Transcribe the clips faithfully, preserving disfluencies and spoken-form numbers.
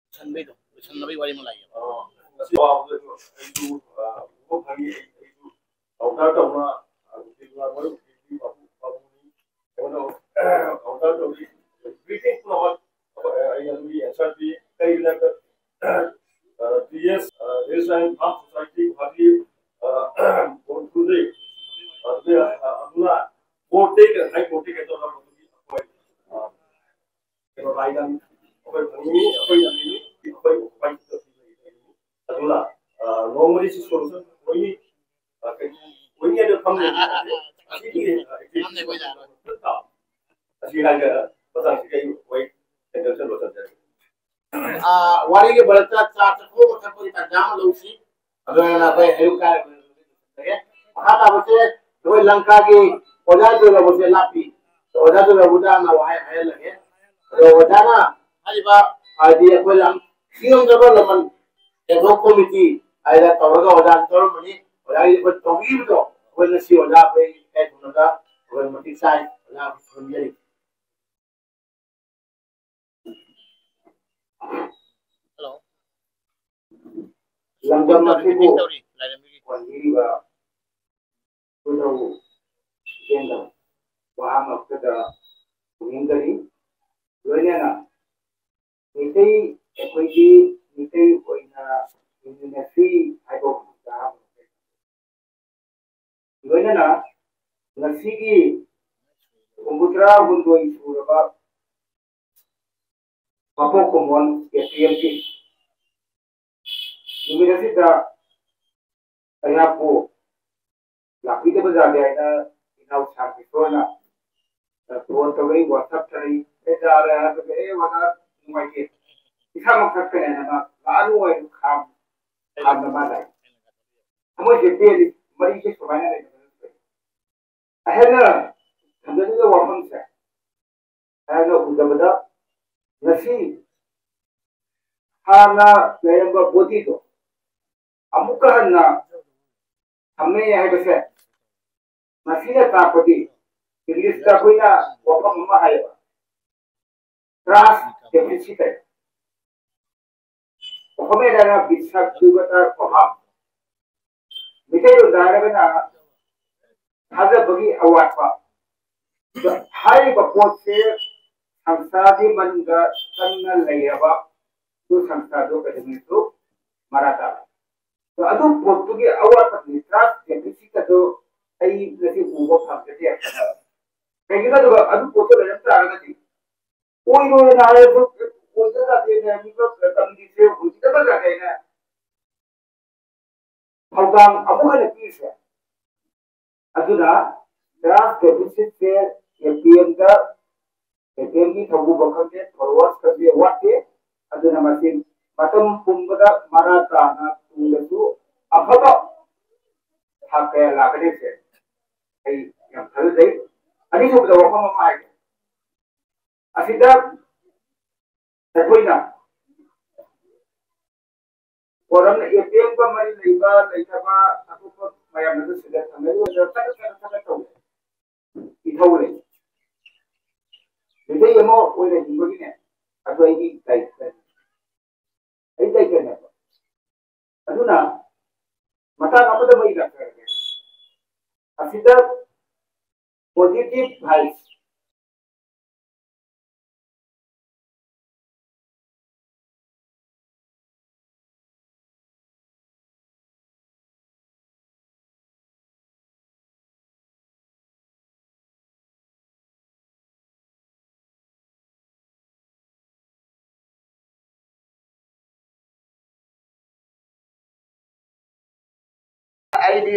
ꯂꯣꯏꯁꯟꯕꯩꯗꯣ, ꯂꯣꯏꯁꯟꯅꯕꯩ ꯋꯥꯔꯤ ꯑꯃ ꯂꯥꯛꯑꯦꯕ꯫ ꯀꯥꯎꯟꯇꯔ ꯇꯧꯅ ꯀꯥꯎꯟꯇꯔ ꯇꯧꯔꯤ꯫ ꯒ꯭ꯔꯤꯇꯤꯡ ꯄꯨꯝꯅꯃꯛ ꯑꯩꯅ ꯑꯗꯨꯒꯤ ꯑꯦꯟꯁꯔ ꯄꯤ꯫ ꯀꯩꯒꯤꯅꯣ ꯍꯥꯏꯕꯗ, ꯇꯤ ꯑꯦꯁ, ꯔꯦꯁ and farm society Guwahati board ꯈꯨꯜꯂꯤ꯫ ꯑꯗꯨꯅ, ꯑꯗꯨꯅ ꯀꯣꯔꯠꯇꯩ ꯍꯥꯏ ꯀꯣꯔꯠꯇꯩ ꯀꯩꯅꯣ ꯇꯧꯔꯒ ꯑꯩꯈꯣꯏ, ꯑ, ꯀꯩꯅꯣ ꯂꯥꯏꯗ ꯑꯩꯈꯣꯏ ꯐꯪꯉꯤ, ꯑꯩꯈꯣꯏ ꯌꯥꯝꯃꯤ, ꯑꯩꯈꯣꯏ ꯑꯣꯀꯨꯄꯥꯏ ꯇꯧꯔꯤ꯫ ꯑꯗꯨꯅ, ꯑ, normally ꯁꯤ ꯁꯣꯂꯨꯁꯟ ꯑꯣꯏꯅꯤ, ꯑ, ꯀꯩ-, ꯑꯣꯏꯅꯤ ꯍꯥꯏꯅ ꯐꯪꯉꯤ꯫ ꯑꯁꯤꯒꯤ, ꯑ, ꯑꯁꯤ ꯍꯥꯏꯔꯒ ꯃꯊꯪꯁꯤ ꯀꯩ ꯑꯣꯏ? ꯀꯩꯅꯣ ꯂꯣꯏꯁꯤꯟꯖꯔꯒꯦ꯫ ꯑ, ꯋꯥꯔꯤꯒꯤ ꯃꯔꯛꯇ ꯆꯥ ꯆꯥꯊꯣꯛꯑꯒ ꯊꯛꯄꯒꯤ ꯇꯥꯟꯖꯥ ꯑꯃ ꯂꯧꯁꯤ꯫ ꯑꯗꯨꯅ ꯑꯩꯈꯣꯏ ꯑꯌꯨꯛ ꯀꯥꯏꯔꯦ꯫ ꯃꯈꯥ ꯇꯥꯕꯁꯦ ꯑꯩꯈꯣꯏ ꯂꯪꯀꯥꯒꯤ ꯑꯣꯖꯥ ꯖꯣꯏꯔꯕꯁꯦ ꯂꯥꯛꯄꯤ꯫ ꯑꯣꯖꯥ ꯖꯣꯏꯔꯕꯗ ꯍꯥꯟꯅ ꯋꯥꯍꯩ ꯍꯥꯏꯍꯜꯂꯒꯦ꯫ ꯑꯗꯣ ꯑꯣꯖꯥꯅ ꯍꯥꯏꯔꯤꯕ, ꯍꯥꯏꯗꯤ ꯑꯩꯈꯣꯏ ꯂꯝ ꯁꯤꯡꯉꯝꯗꯕ ꯂꯃꯟ ꯑꯦꯗꯍꯣꯛ ꯀꯣꯃꯤꯇꯤ ꯍꯥꯏꯅ ꯇꯧꯔꯒ ꯑꯣꯖꯥ ꯇꯧꯔꯝꯕꯅꯤ꯫ ꯑꯣꯖꯥꯒꯤ ꯑꯩꯈꯣꯏ ꯇꯧꯕꯤꯔꯤꯕꯗꯣ ꯑꯩꯈꯣꯏ ꯉꯁꯤ ꯑꯣꯖꯥ ꯑꯩꯈꯣꯏ ꯏꯀꯥꯏ ꯈꯨꯝꯅꯕ ꯑꯩꯈꯣꯏ ꯃꯇꯤꯛ ꯆꯥꯏ꯫ ꯑꯣꯖꯥ ꯑꯩꯈꯣꯏ ꯈꯨꯔꯨꯝꯖꯔꯤ꯫ ꯍꯜꯂꯣ꯫ ꯂꯝꯗꯝ ꯔꯤꯡ ꯇꯧꯔꯤ, ꯑꯁꯤꯕꯨ ꯔꯤꯡ ꯇꯧꯔꯤ, ꯂꯥꯏꯔꯦꯝꯕꯤꯒꯤ꯫ ꯀꯣꯟꯕꯤꯔꯤꯕ ꯈꯨꯗꯧ ꯏꯆꯦꯜꯗ ꯋꯥꯍꯪ ꯑꯃꯈꯛꯇꯗ ꯈꯨꯝꯅꯤꯡꯖꯔꯤ꯫ ꯂꯣꯏꯅꯅ ꯃꯤꯇꯩ, ꯑꯩꯈꯣꯏꯒꯤ ꯃꯤꯇꯩ ꯑꯣꯏꯅ ꯍꯤꯡꯃꯤꯟꯅꯁꯤ ꯍꯥꯏꯕ ꯋꯥꯍꯪ ꯑꯃ꯫ ꯂꯣꯏꯅꯅ ꯉꯁꯤꯒꯤ ꯍꯨꯝꯐꯨꯇꯔꯥ ꯍꯨꯝꯗꯣꯏ ꯁꯨꯔꯕ ꯃꯄꯣꯛ ꯀꯨꯝꯑꯣꯟ ꯑꯦ ꯄꯤ ꯑꯦꯝꯒꯤ ꯅꯨꯃꯤꯠ ꯑꯁꯤꯗ ꯑꯩꯍꯥꯛꯄꯨ ꯂꯥꯛꯄꯤꯗꯕ ꯌꯥꯗꯦ ꯍꯥꯏꯅ ꯏꯅꯥꯎ ꯁꯥꯟꯇꯤꯁꯣꯔꯅ ꯐꯣꯟ ꯇꯧꯔꯛꯏ, WhatsApp ꯊꯥꯔꯛꯏ꯫ ꯑꯦ, ꯌꯥꯔꯦ ꯍꯥꯏꯕꯗ, "ꯑꯦ, ꯑꯣꯖꯥ, ꯅꯨꯡꯉꯥꯏꯇꯦ, ꯏꯁꯥꯃꯛ ꯆꯠꯀꯅꯤ" ꯍꯥꯏꯅ ꯃꯥ ꯂꯥꯛꯑꯅꯨ ꯍꯥꯏꯅ ꯈꯥꯝꯃꯤ꯫ ꯑꯩ ꯍꯥꯟꯅ ꯃꯥ ꯂꯥꯛꯏ꯫ ꯊꯃꯣꯏꯁꯦ ꯄꯦꯜꯂꯤ꯫ ꯃꯔꯤꯁꯦ ꯁꯨꯃꯥꯏꯅ ꯂꯩꯅꯕ ꯅꯠꯇꯦ꯫ ꯑꯩꯍꯥꯛꯅ ꯊꯝꯖꯅꯤꯡꯕ ꯋꯥꯐꯝꯁꯦ, ꯑꯩꯍꯥꯛꯅ ꯎꯖꯕꯗ ꯉꯁꯤ ꯍꯥꯟꯅ ꯂꯩꯔꯝꯕ ꯕꯣꯗꯤꯗꯣ ꯑꯃꯨꯛꯀ ꯍꯟꯅ ꯊꯝꯃꯦ ꯍꯥꯏꯕꯁꯦ, ꯃꯁꯤꯅ ꯇꯥꯛꯄꯗꯤ ꯏꯪꯂꯤꯁꯇ ꯑꯩꯈꯣꯏꯅ ꯋꯥꯐꯝ ꯑꯃ ꯍꯥꯏꯌꯦꯕ, ꯇ꯭ꯔꯥꯁ ꯗꯦꯐꯤꯁꯤꯠ ꯍꯥꯏ꯫ ꯋꯥꯐꯝ ꯍꯥꯏꯔꯒꯅ ꯕꯤꯁꯥꯛ ꯗꯨꯕꯇꯥ ꯄ꯭ꯔꯚꯥꯕ꯫ ꯃꯩꯇꯩꯂꯣꯟꯗ ꯍꯥꯏꯔꯒꯅ ꯊꯥꯖꯕꯒꯤ ꯑꯋꯥꯠꯄ꯫ ꯑꯗꯣ ꯍꯥꯏꯔꯤꯕ ꯄꯣꯠꯁꯦ ꯁꯪꯁꯥꯔꯒꯤ ꯃꯅꯨꯡꯗ ꯆꯪꯅ ꯂꯩꯔꯕ ꯑꯗꯨ ꯁꯪꯁꯥꯔꯗꯣ ꯀꯩꯗꯧꯉꯩꯁꯨ ꯃꯔꯥ ꯇꯥꯔꯣꯏ꯫ ꯑꯗꯣ ꯑꯗꯨ ꯄꯣꯠꯇꯨꯒꯤ ꯑꯋꯥꯠꯄꯗꯨꯅꯤ, ꯇ꯭ꯔꯥꯁ ꯗꯦꯐꯤꯁꯤꯠ ꯑꯗꯣ ꯑꯩ ꯉꯁꯤ ꯎꯕ ꯐꯪꯖꯗꯦ꯫ ꯀꯩꯒꯤꯅꯣ ꯑꯗꯨꯒ ꯑꯗꯨ ꯄꯣꯠꯇꯣ ꯂꯩꯔꯝ ꯇꯥꯔꯒꯗꯤ ꯑꯣꯏꯔꯣꯏꯅ ꯍꯥꯏꯔꯁꯨ ꯑꯣꯏꯗ ꯌꯥꯗꯦꯅ ꯃꯤꯃꯛ ꯇꯝꯕꯤꯁꯦ ꯑꯣꯏꯗꯕ ꯌꯥꯗꯦꯅ ꯊꯧꯗꯥꯡ ꯑꯃꯨꯛ ꯍꯟꯅ ꯄꯤꯔꯤꯁꯦ꯫ ꯑꯗꯨꯅ ꯇ꯭ꯔꯥꯁ ꯗꯦꯐꯤꯁꯤꯠꯁꯦ ꯑꯦ ꯄꯤ ꯑꯦꯝꯗ, ꯑꯦ ꯄꯤ ꯑꯦꯝꯒꯤ ꯊꯧꯕꯨꯕ ꯈꯪꯗꯦ, ꯐꯣꯂꯣꯋꯔꯁ ꯈꯪꯗꯦ, ꯋꯥꯠꯇꯦ꯫ ꯑꯗꯨꯅ ꯃꯁꯤ ꯃꯇꯝ ꯄꯨꯝꯕꯗ ꯃꯔꯥ ꯇꯥꯅ ꯇꯨꯡꯗꯁꯨ ꯑꯐꯕ ꯊꯥꯛ ꯀꯌꯥ ꯂꯥꯛꯀꯅꯤꯁꯦ ꯑꯩ ꯌꯥꯝ ꯊꯥꯖꯖꯩ꯫ ꯑꯅꯤꯁꯨꯕꯗ ꯋꯥꯐꯝ ꯑꯃ ꯍꯥꯏꯒꯦ꯫ ꯑꯁꯤꯗ ꯑꯩꯈꯣꯏꯅ ꯐꯣꯔꯝꯅ ꯑꯦ ꯄꯤ ꯑꯦꯝꯒ ꯃꯔꯤ ꯂꯩꯕ ꯂꯩꯇꯕ ꯑꯇꯣꯞꯄ ꯃꯌꯥꯝꯅꯁꯨ ꯁꯤꯗ ꯊꯝꯅꯔꯤꯕ ꯊꯕꯛ ꯊꯕꯛ ꯊꯕꯛ ꯇꯧꯕ ꯏꯊꯧ ꯂꯩ꯫ ꯃꯤꯇꯩ ꯑꯃ ꯑꯣꯏꯅ ꯍꯤꯡꯕꯒꯤꯅꯦ, ꯑꯗꯨ ꯑꯩꯒꯤ ꯗꯥꯏꯇꯅꯤ꯫ ꯑꯩ ꯗꯥꯏꯇꯅꯦꯕ꯫ ꯑꯗꯨꯅ ꯃꯇꯥꯡ ꯑꯃꯗ ꯃꯩ ꯂꯥꯛꯆꯔꯒꯦ꯫ ꯑꯁꯤꯗ ꯄꯣꯖꯤꯇꯤꯚ ꯚꯥꯏꯕꯁ꯫ ꯑꯩꯗꯤ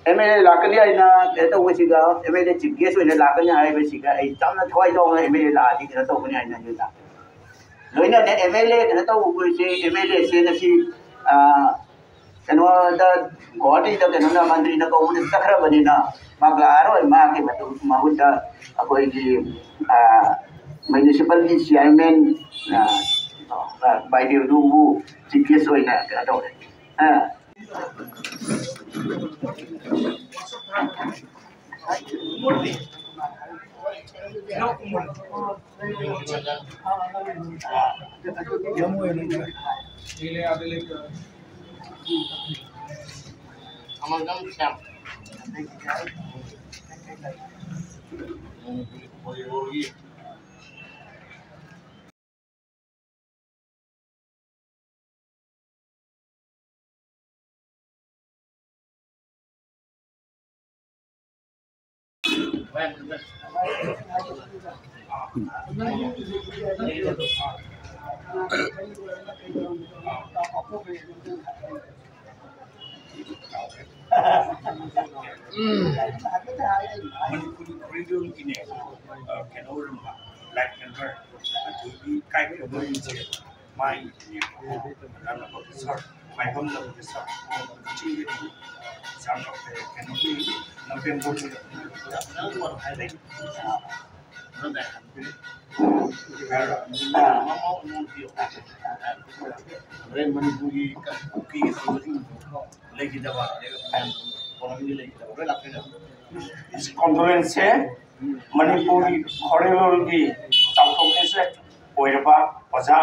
ꯑꯦꯝ ꯑꯦꯜ ꯑꯦ ꯂꯥꯛꯀꯅꯤ ꯍꯥꯏꯅ ꯀꯩꯅꯣ ꯇꯧꯕꯁꯤꯒ, M L A chief guest ꯑꯣꯏꯅ ꯂꯥꯛꯀꯅꯤ ꯍꯥꯏꯕꯁꯤꯒ ꯑꯩ ꯌꯥꯝꯅ ꯊꯋꯥꯏ ꯌꯥꯎꯅ ꯑꯦꯝ ꯑꯦꯜ ꯑꯦ ꯂꯥꯛꯑꯗꯤ ꯀꯩꯅꯣ ꯇꯧꯒꯅꯤ ꯍꯥꯏꯅ ꯑꯩ ꯂꯥꯛꯀꯅꯤ꯫ ꯂꯣꯏꯅꯅ ꯑꯦꯝ ꯑꯦꯜ ꯑꯦ ꯀꯩꯅꯣ ꯇꯧꯕꯁꯦ, ꯑꯦꯝ ꯑꯦꯜ ꯑꯦꯁꯦ ꯉꯁꯤ, ꯑ, ꯗ ꯒꯨꯋꯥꯍꯥꯇꯤꯗ ꯀꯩꯅꯣꯅ, ꯃꯟꯇ꯭ꯔꯤꯅ ꯀꯧꯕꯗ ꯆꯠꯈ꯭ꯔꯕꯅꯤꯅ ꯃꯥ ꯂꯥꯛꯑꯔꯣꯏ꯫ ꯃꯥꯒꯤ ꯃꯇꯨꯡ ꯃꯍꯨꯠꯇ ꯑꯩꯈꯣꯏꯒꯤ, ꯑ, ꯃ꯭ꯌꯨꯅꯤꯁꯤꯄꯥꯜꯒꯤ ꯆꯤꯌꯥꯔꯃꯦꯟ, ꯑ, ꯕꯥꯏꯗꯦꯕꯗꯨꯕꯨ ꯆꯤꯐ ꯒꯦꯁ ꯑꯣꯏꯅ ꯀꯩꯅꯣ ꯇꯧꯔꯦ꯫ ꯑ꯫ ꯃꯅꯤꯄꯨꯔꯤ ꯈꯨꯔꯤꯂꯣꯟꯒꯤꯅꯦ, ꯑ, ꯀꯩꯅꯣ ꯑꯣꯏꯔꯝꯕ, ꯂꯥꯏꯠ ꯃꯦꯝꯕꯔ, ꯑꯗꯨꯒꯤ ꯀꯥꯏꯕ ꯃꯣꯏꯁꯦ ꯃꯥꯏ ꯃꯥꯏꯕꯝ ꯂꯝꯒꯤ ꯁꯥꯔ, ꯀꯛꯆꯤꯡꯗꯒꯤ ꯁꯥꯔ, ꯀꯩꯅꯣꯒꯤ ꯅꯕꯦꯝꯕꯔꯒꯤ ꯍꯣꯔꯦꯟ ꯃꯅꯤꯄꯨꯔꯒꯤ ꯀꯨꯀꯤꯒꯤ ꯂꯩꯈꯤꯗꯕ, ꯃꯌꯥꯝ ꯄꯣꯂꯝꯒꯤ ꯂꯩꯈꯤꯗꯕ ꯂꯣꯏ ꯂꯥꯛꯄꯤꯔꯦ꯫ ꯀꯣꯟꯗꯣꯂꯦꯟꯁꯁꯦ ꯃꯅꯤꯄꯨꯔꯒꯤ ꯈꯣꯔꯤꯂꯣꯟꯒꯤ ꯆꯥꯎꯊꯣꯛꯄꯁꯦ ꯑꯣꯏꯔꯕ ꯑꯣꯖꯥ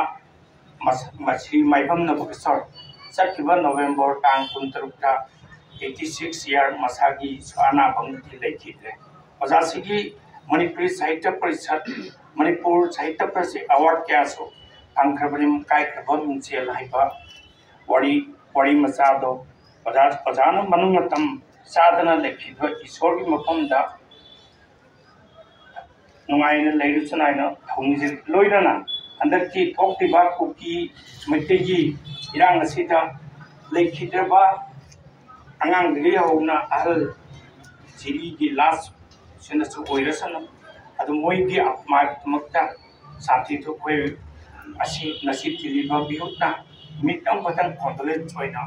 ꯃꯁ-, ꯃꯁꯤ ꯃꯥꯏꯕꯝ ꯅꯕꯀꯤꯁꯣꯔ ꯆꯠꯈꯤꯕ ꯅꯣꯕꯦꯝꯕꯔ ꯇꯥꯡ ꯀꯨꯟꯇꯔꯨꯛꯇ eighty six year ꯃꯁꯥꯒꯤ ꯁꯣ-, ꯑꯅꯥꯕ ꯑꯃꯗꯤ ꯂꯩꯈꯤꯗ꯭ꯔꯦ꯫ ꯑꯣꯖꯥꯁꯤꯒꯤ ꯃꯅꯤꯄꯨꯔꯤ ꯁꯥꯍꯤꯇ꯭ꯌ ꯄꯔꯤꯁꯠ, ꯃꯅꯤꯄꯨꯔ ꯁꯥꯍꯤꯇ꯭ꯌ ꯄꯔꯤꯁꯠ ꯑꯦꯋꯥꯔꯗ ꯀꯌꯥꯁꯨ ꯐꯪꯈ꯭ꯔꯕꯅꯤ꯫ ꯀꯥꯏꯈ꯭ꯔꯕ ꯃꯤꯡꯁꯦꯜ ꯍꯥꯏꯕ ꯋꯥꯔꯤ, ꯋꯥꯔꯤ ꯃꯆꯥꯗꯣ ꯑꯣꯖꯥ, ꯑꯣꯖꯥꯅ ꯃꯅꯨꯡ ꯃꯇꯝ ꯆꯥꯗꯅ ꯂꯩꯈꯤꯕ ꯏꯁꯣꯔꯒꯤ ꯃꯐꯝꯗ ꯅꯨꯡꯉꯥꯏꯅ ꯂꯩꯔꯨꯁꯅꯨ ꯍꯥꯏꯅ ꯊꯧꯅꯤꯖꯔꯤ꯫ ꯂꯣꯏꯅꯅ ꯍꯟꯗꯛꯀꯤ ꯊꯣꯛꯂꯤꯕ ꯀꯨꯀꯤ ꯃꯩꯇꯩꯒꯤ ꯏꯔꯥꯡ ꯑꯁꯤꯗ ꯂꯩꯈꯤꯗ꯭ꯔꯕ ꯑꯉꯥꯡꯗꯒꯤ ꯍꯧꯅ ꯑꯍꯜ ꯖꯤꯔꯤꯒꯤ ꯂꯥꯁ ꯁꯤꯅꯁꯨ ꯑꯣꯏꯔꯁꯅꯨ꯫ ꯑꯗꯨ ꯃꯣꯏꯒꯤ ꯑꯥꯠꯃꯥꯒꯤꯗꯃꯛꯇ ꯁꯥꯟꯇꯤ ꯊꯣꯛꯄ ꯑꯁꯤ ꯉꯁꯤ ꯇꯤꯂꯤꯕ ꯃꯤꯍꯨꯠꯅ ꯃꯤꯠ ꯑꯃꯈꯛꯇꯪ ꯀꯣꯟꯗꯣꯂꯦꯟꯁ ꯑꯣꯏꯅ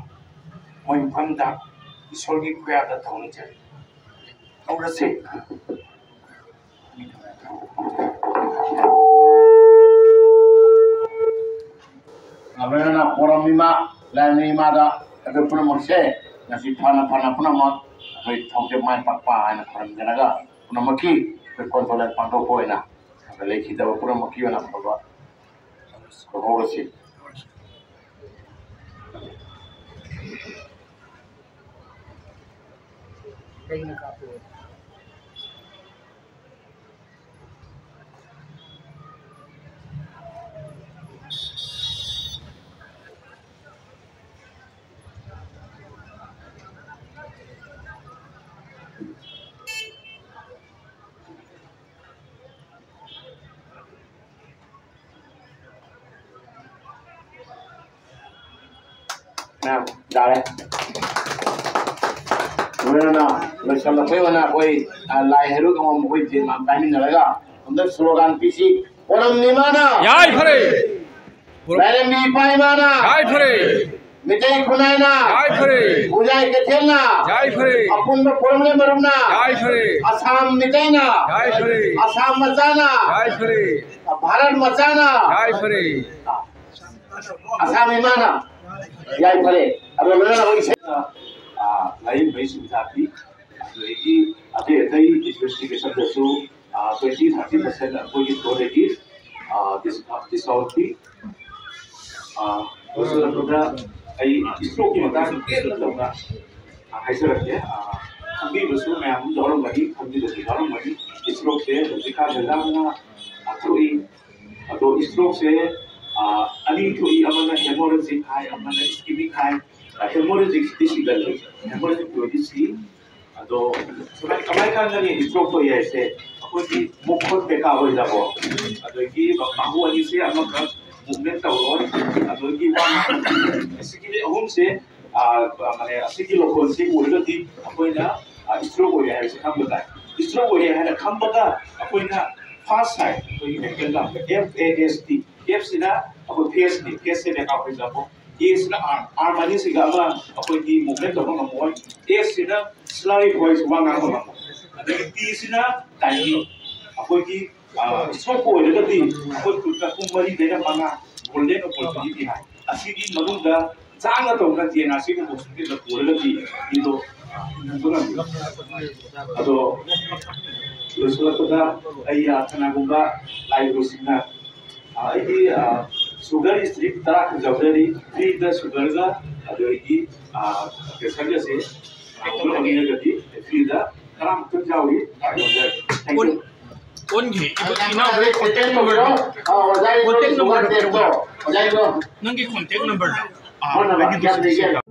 ꯃꯣꯏ ꯃꯐꯝꯗ ꯏꯁꯣꯔꯒꯤ ꯈꯨꯌꯥꯗ ꯊꯧꯅꯤꯖꯔꯤ꯫ ꯍꯧꯔꯁꯤ꯫ ꯂꯣꯏꯅꯅ ꯄꯣꯔꯝ ꯏꯃꯥ, ꯂꯥꯏꯔꯦꯝꯕꯤ ꯏꯃꯥꯗ ꯑꯩꯈꯣꯏ ꯄꯨꯝꯅꯃꯛꯁꯦ ꯉꯁꯤ ꯐꯅ ꯐꯅ ꯄꯨꯝꯅꯃꯛ ꯑꯩꯈꯣꯏ ꯊꯧꯖ ꯃꯥꯏ ꯄꯥꯛꯄ ꯍꯥꯏꯅ ꯈꯨꯔꯨꯝꯖꯔꯒ, ꯄꯨꯝꯅꯃꯛꯀꯤ ꯑꯩꯈꯣꯏ ꯀꯣꯟꯊꯣꯂꯦꯟ ꯄꯥꯡꯊꯣꯛꯄ ꯑꯣꯏꯅ ꯂꯩꯈꯤꯗꯕ ꯄꯨꯝꯅꯃꯛꯀꯤ ꯑꯣꯏꯅ ꯑꯐꯕ ꯍꯧꯔꯁꯤ꯫ ꯃꯌꯥꯝ ꯌꯥꯔꯦ꯫ ꯂꯣꯏꯅꯅ ꯂꯣꯏꯁꯤꯜꯂꯛꯄꯩ ꯑꯣꯏꯅ ꯑꯩꯈꯣꯏ, ꯑ, ꯂꯥꯏ ꯍꯩꯔꯨꯛ ꯑꯃꯃꯝ ꯑꯩꯈꯣꯏ ꯇꯤꯝ ꯌꯥꯝ ꯄꯥꯏꯃꯤꯟꯅꯔꯒ ꯑꯝꯇ ꯁ꯭ꯂꯣꯒꯥꯟ ꯄꯤꯁꯤ꯫ ꯄꯣꯔꯝ ꯏꯃꯥꯅ ꯌꯥꯏꯐꯔꯦ꯫ ꯂꯥꯏꯔꯦꯝꯕꯤ ꯏꯄꯥ ꯏꯃꯥꯅ ꯌꯥꯏꯐꯔꯦ꯫ ꯃꯤꯇꯩ ꯈꯨꯟꯅꯥꯏꯅ ꯌꯥꯏꯐꯔꯦ꯫ ꯈꯣꯡꯖꯥꯏ ꯀꯩꯊꯦꯜꯅ ꯌꯥꯏꯐꯔꯦ꯫ ꯑꯄꯨꯟꯕ ꯄꯣꯔꯝꯂꯦꯟ ꯃꯔꯨꯞꯅ ꯌꯥꯏꯐꯔꯦ꯫ ꯑꯁꯥꯝ ꯃꯤꯇꯩꯅ ꯌꯥꯏꯐꯔꯦ꯫ ꯑꯁꯥꯝ ꯃꯆꯥꯅ ꯌꯥꯏꯐꯔꯦ꯫ ꯚꯥꯔꯠ ꯃꯆꯥꯅ ꯌꯥꯏꯐꯔꯦ꯫ ꯑꯁꯥꯝ ꯏꯃꯥꯅ ꯌꯥꯏꯐꯔꯦ꯫ ꯑꯗꯣ ꯂꯣꯏꯅꯅ ꯑꯩꯈꯣꯏ ꯏꯁꯩ, ꯑ, ꯂꯥꯏꯌꯦꯡꯕꯒꯤ ꯁꯨꯕꯤꯗꯥ ꯄꯤ꯫ ꯑꯗꯨꯗꯒꯤ ꯑꯇꯩ ꯑꯇꯩ ꯏꯟꯚꯦꯁꯇꯤꯒꯦꯁꯟꯗꯁꯨ, ꯑ, twenty thirty percent ꯑꯩꯈꯣꯏꯒꯤ ꯁ꯭ꯇꯣꯔꯗꯒꯤ, ꯑ, ꯗꯤꯁ-, ꯑ, ꯗꯤꯁꯀꯥꯎꯟ ꯄꯤ꯫ ꯑ, ꯂꯣꯏꯁꯤꯜꯂꯛꯄꯗ ꯑꯩ ꯏꯁꯇ꯭ꯔꯣꯛꯀꯤ ꯃꯇꯥꯡꯗ ꯇꯦꯟꯅ ꯇꯧꯅ, ꯑ, ꯍꯥꯏꯖꯔꯛꯀꯦ꯫ ꯑ, ꯈꯪꯕꯤꯕꯁꯨ ꯃꯌꯥꯝ ꯑꯃ ꯌꯥꯎꯔꯝꯒꯅꯤ, ꯈꯪꯕꯤꯗꯕꯁꯨ ꯌꯥꯎꯔꯝꯒꯅꯤ꯫ ꯏꯁꯇ꯭ꯔꯣꯛꯁꯦ ꯍꯧꯖꯤꯛꯀꯥꯟꯗ ꯌꯥꯝꯅ, ꯑ, ꯊꯣꯛꯏ꯫ ꯑꯗꯣ ꯏꯁꯇ꯭ꯔꯣꯛꯁꯦ, ꯑ, ꯑꯅꯤ ꯊꯣꯛꯏ, ꯑꯃꯅ ꯍꯦꯃꯣꯔꯦꯖꯤꯛ ꯍꯥꯏ, ꯑꯃꯅ ꯏꯁꯀꯤꯃꯤꯛ ꯍꯥꯏ꯫ ꯑ, ꯍꯦꯃꯣꯔꯦꯖꯤꯛꯁꯤꯗꯤ ꯁꯤꯒꯜꯂꯤ, ꯍꯦꯃꯣꯔꯦꯖꯤꯛ ꯑꯣꯏꯗꯤ ꯁꯤ꯫ ꯑꯗꯣ ꯁꯨꯃꯥꯏꯅ ꯀꯃꯥꯏꯅ ꯈꯪꯒꯅꯤ ꯏꯁꯇ꯭ꯔꯣꯛ ꯊꯣꯛꯏ ꯍꯥꯏꯁꯦ? ꯑꯩꯈꯣꯏꯒꯤ ꯃꯈꯨꯠ ꯄꯦꯀꯥ ꯑꯣꯏꯗꯕꯣ, ꯑꯗꯒꯤ ꯃꯈꯨ ꯑꯅꯤꯁꯦ ꯑꯃꯈꯛ ꯃꯨꯚꯃꯦꯟ ꯇꯧꯔꯣꯏ, ꯑꯗꯒꯤ ꯋꯥ ꯉꯥꯡ-, ꯑꯁꯤꯒꯤ ꯑꯍꯨꯝꯁꯦ, ꯑ, ꯃꯥꯅꯦ, ꯑꯁꯤꯒꯤ ꯂꯣꯀꯣꯟꯁꯤ ꯑꯣꯏꯔꯒꯗꯤ ꯑꯩꯈꯣꯏꯅ, ꯑ, ꯏꯁꯇ꯭ꯔꯣꯛ ꯑꯣꯏꯔꯦ ꯍꯥꯏꯕꯁꯤ ꯈꯪꯕ ꯇꯥꯏ꯫ ꯏꯁꯇ꯭ꯔꯣꯛ ꯑꯣꯏꯔꯦ ꯍꯥꯏꯅ ꯈꯪꯕꯒ ꯑꯩꯈꯣꯏꯅ ꯐꯥꯁ ꯍꯥꯏ, ꯑꯩꯈꯣꯏꯒꯤ ꯃꯦꯗꯤꯀꯦꯜ ꯇꯥꯝꯗ F A S T, ꯑꯦꯐꯁꯤꯅ ꯑꯩꯈꯣꯏ ꯐꯦꯁꯅꯤ, ꯐꯦꯁꯁꯦ ꯄꯦꯀꯥ ꯑꯣꯏꯗꯕꯣ, ꯑꯦꯁꯤꯅ ꯑꯥꯔꯝ, ꯑꯥꯔꯝ ꯑꯅꯤꯁꯤꯒ ꯑꯃ ꯑꯩꯈꯣꯏꯒꯤ ꯃꯨꯚꯃꯦꯟ ꯇꯧꯕ ꯉꯝꯃꯣꯏ꯫ ꯑꯦꯁꯁꯤꯅ ꯁ꯭ꯂꯥꯏꯠ ꯋꯥꯏꯁ ꯋꯥ ꯉꯥꯡꯕ ꯉꯝꯃꯣꯏ꯫ ꯑꯗꯒꯤ ꯇꯤꯁꯤꯅ ꯇꯥꯏꯃꯤꯡ, ꯑꯩꯈꯣꯏꯒꯤ ꯁꯣꯛꯄ ꯑꯣꯏꯔꯒꯗꯤ ꯑꯩꯈꯣꯏ ꯈꯨꯠꯇ ꯄꯨꯡ ꯃꯔꯤꯗꯩꯅ ꯃꯉꯥ ꯒꯣꯜꯗꯦꯟ ꯑꯣꯄꯣꯔꯆꯨꯅꯤꯇꯤ ꯍꯥꯏ꯫ ꯑꯁꯤꯒꯤ ꯃꯅꯨꯡꯗ ꯆꯥꯡꯅ ꯇꯧꯅ ꯖꯦ ꯑꯦꯟ ꯑꯥꯔ ꯁꯤꯒꯨꯝꯕ ꯍꯣꯁꯄꯤꯇꯥꯜꯗ ꯄꯨꯔꯒꯗꯤ ꯃꯤꯗꯣ ꯍꯤꯡꯕ ꯉꯝꯃꯤ꯫ ꯑꯗꯣ ꯂꯣꯏꯁꯤꯜꯂꯛꯄꯗ ꯑꯩ, ꯑ, ꯀꯅꯥꯒꯨꯝꯕ ꯂꯥꯏꯔꯕꯁꯤꯡꯅ, ꯑ, ꯑꯩꯒꯤ, ꯑ, ꯁꯨꯒꯔ ꯁ꯭ꯇ꯭ꯔꯤꯞ ꯇꯔꯥ ꯈꯛ ꯌꯥꯎꯖꯔꯤ, ꯐ꯭ꯔꯤꯗ ꯁꯨꯒꯔꯒ ꯑꯗꯒꯤ, ꯑ, ꯄ꯭ꯔꯦꯁꯔꯒꯁꯦ, ꯑ, ꯄꯨꯂꯞ ꯑꯣꯏꯅꯔꯒꯗꯤ ꯐ꯭ꯔꯤꯗ ꯇꯔꯥꯃꯨꯛꯇꯪ ꯌꯥꯎꯔꯤ, ꯂꯥꯛꯄꯤꯌꯨ꯫ Thank you. ꯑꯣꯟꯈꯤ꯫ ꯏꯅꯥꯎ, ꯅꯪꯒꯤ ꯀꯣꯟꯇꯦꯛ ꯅꯝꯕꯔꯗꯣ, ꯑꯣꯖꯥ ꯏꯕ꯭ꯔꯣ, ꯅꯪꯒꯤ ꯀꯣꯟꯇꯦꯛ ꯅꯝꯕꯔꯗꯣ, ꯑꯥ, ꯑꯩꯒꯤꯗꯨꯁꯨ